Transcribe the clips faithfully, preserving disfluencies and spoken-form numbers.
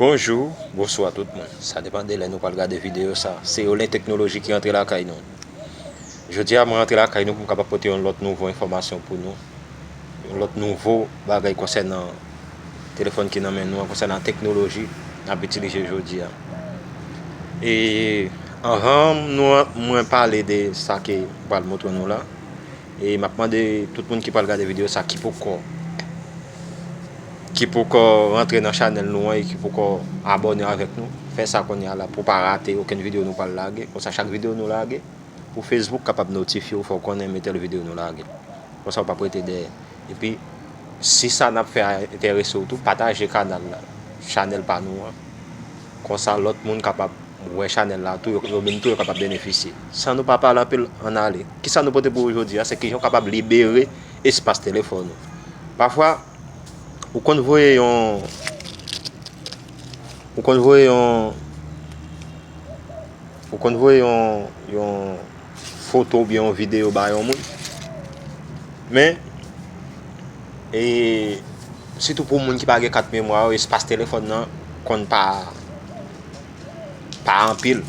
Bonjou, bonswa tout moun. Sa depann de lè nou pral gade videyo sa. Se Olen Teknoloji ki rantre lakay nou. Jodi a, mwen rantre lakay nou pou m kapab pote yon lòt nouvo enfòmasyon pou nou. Yon lòt nouvo bagay konsènan telefòn ki nan men nou an, konsènan teknoloji n ap itilize jodi a. E anvan nou, mwen pale de sa ke m pral montre nou la, e m ap mande tout moun ki pral gade videyo sa ki poko, ki poko rantre nan chanèl nou an e ki poko abòne avèk nou, fè sa kounye a la pou w pa rate okenn videyo nou pral lage. Konsa, chak videyo nou lage, pou Facebook kapab notifye w, fè w konnen men tèl videyo nou lage. Konsa, w p ap rete dèyè. Epi, si sa n ap fè a enterese w tou, pataje kanal la, chanèl pa nou an. Konsa, lòt moun kapab wè chanèl la tou, yo, yo menm tou, yo kapab benefisye. San nou pa pale anpil, ann ale. Kisa nou pote pou ou jodi a? Se kijan w kapab libere espas telefòn ou. Pafwa, ou konn voye yon, ou konn voye yon, ou konn voye yon, yon foto oubyen yon videyo ba yon moun. Men, e, sitou pou moun ki pa gen kat memwa yo, espas telefòn nan konn pa, pa anpil.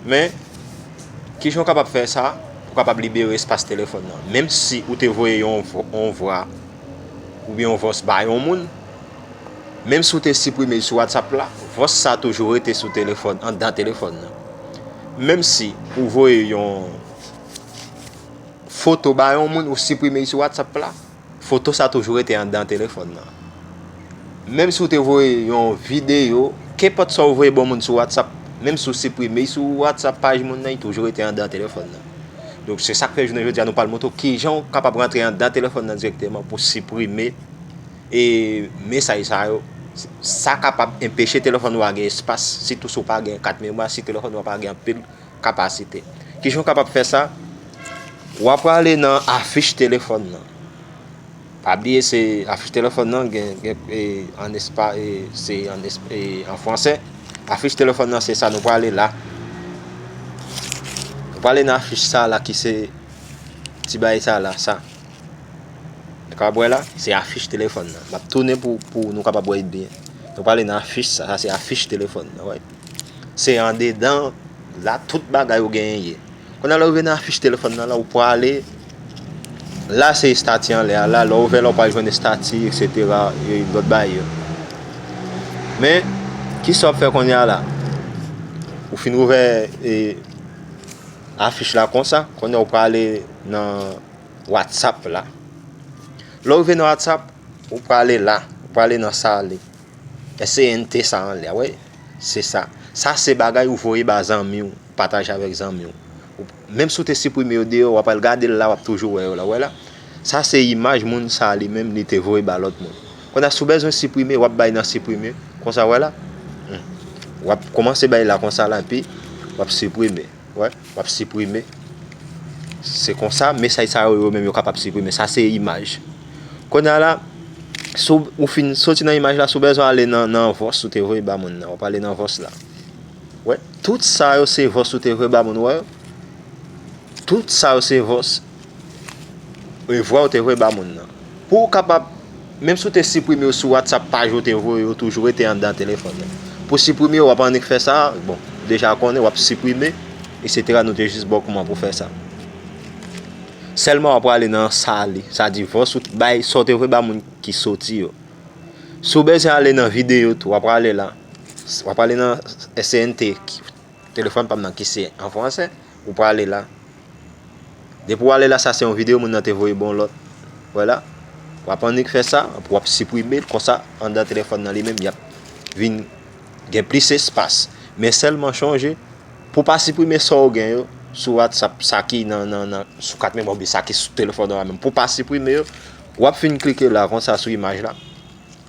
Men, kijan w kapab fè sa pou w kapab libere espas telefòn nan? Menm si ou te voye yon vo-, yon vwa oubyen yon vòs ba yon moun, menm si w te siprime l sou WhatsApp la, vòs sa toujou rete sou telefòn, anndan telefòn nan. Menm si ou voye yon foto ba yon moun, ou siprime l sou WhatsApp la, foto sa toujou rete anndan telefòn nan. Menm si w te voye yon videyo, kenpòt sa w voye ba yon moun sou WhatsApp, menm si w siprime l sou WhatsApp paj moun nan, li toujou rete anndan telefòn nan. Donk, se sa k fè jounen jodi a nou pral montre w kijan w kapab rantre anndan telefòn nan dirèkteman pou w siprime, e, mesaj sa yo. Sa kapab enpeche telefòn ou a gen espas, sitou si w pa gen kat memwa, si telefòn ou a pa gen anpil kapasite. Kijan w kapab fè sa? W ap prale nan afich telefòn nan. Pa bliye se afich telefòn nan gen, gen, e, an espa, e, se an es-, e, an fransè. Afich telefòn nan se sa, nou prale la. Nou prale nan afich sa la ki se ti bagay sa la, sa. Nou kapab wè la, se afich telefòn nan. M ap tounen pou, pou nou kapab wè l byen. Nou prale nan afich sa, sa se afich telefòn nan, wè. Se andedan la tout bagay ou genyen ye. Kounye a lè w rive nan afich telefòn nan la, ou prale, la se estati anlè a la, lè w ouvè la, ou pral jwenn estati, etsetera, e lòt bagay yo. Men, kisa w ap fè kounye a la? Ou fin ouvè, e, afich la konsa, kounye a ou prale nan WhatsApp la. Lè w rive nan WhatsApp, ou prale la, ou prale nan sa li. S A N T sa anlè a, wè. Se sa. Sa se bagay ou voye ba zanmi w, pataje avèk zanmi w. Ou, menm si w te siprime yo deyò, w ap al gade l la, w ap toujou wè yo la, wè la. Sa se imaj moun sa li menm, li te voye ba lòt moun. Kounye a, si w bezwen siprime, w ap bay nan siprime, konsa, wè la. Hmm. W ap kòmanse bay la konsa la, epi w ap siprime. Wè, w ap siprime. Se konsa, mesaj sa yo, yo menm, yo kapab siprime. Sa se imaj. Kounye a la, si w, ou fin soti nan imaj la, si w bezwen ale nan, nan vòs ou te voye ba moun nan, w ap ale nan vòs la. Wè, tout sa yo se vòs ou te voye ba moun, wè. Tout sa yo se vòs. E vwa ou te voye ba moun nan. Pou w kapab, menm si w te siprime yo sou WhatsApp paj ou te voye, yo toujou rete anndan telefòn nan. Pou siprime yo, w ap annik fè sa, bon, ou deja konnen, w ap siprime, etsetera, nou te jis ba w kòman pou fè sa. Sèlman w ap prale nan sa li, sa di vòs ou bay, sa w te voye ba moun ki soti yo. Si w bezwen ale nan videyo tou, w ap prale la. W ap prale nan S A N T, telefòn pa m nan ki se an fransè, ou prale la. Depi w ale la, sa se yon videyo moun nan te voye ba yon lòt. Wè la. W ap annik fè sa, w ap siprime l, konsa, anndan telefòn nan li menm, y ap vin gen plis espas. Men sèlman chonje, pou w pa siprime sa w gen yo sou WhatsApp, sa ki nan, nan, nan, sou kat memwa oubyen sa ki sou telefòn ou a menm, pou w pa siprime yo, w ap fin klike la, konsa, sou imaj la.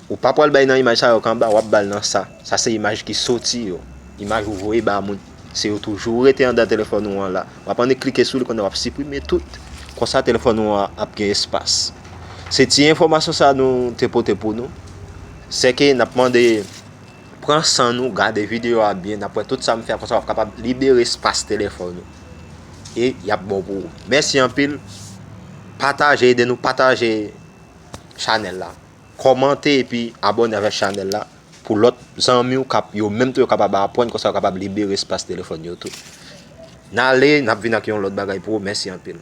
Ou pa pral bay nan imaj sa yo k anba, w ap ba l nan sa. Sa se imaj ki soti yo. Imaj ou voye ba moun. Se yo toujou rete anndan telefòn ou an la. W ap annik klike sou li, kounye a w ap siprime tout. Konsa telefòn ou an ap gen espas. Se ti enfòmasyon sa nou te pote pou nou. Sèke n ap mande, pran san nou, gade videyo a byen, n ap wè tout sa m fè a, konsa w ap kapab libere espas telefòn ou. E y ap bon pou ou. Mèsi anpil. Pataje, ede nou pataje chanèl la. Kòmante epi abòne avèk chanèl la. pou lòt zanmi w k ap, yo menm tou yo kapab aprann, konsa yo kapab libere espas telefòn yo tou. N ale, n ap vin ak yon lòt bagay pou ou. Mèsi anpil.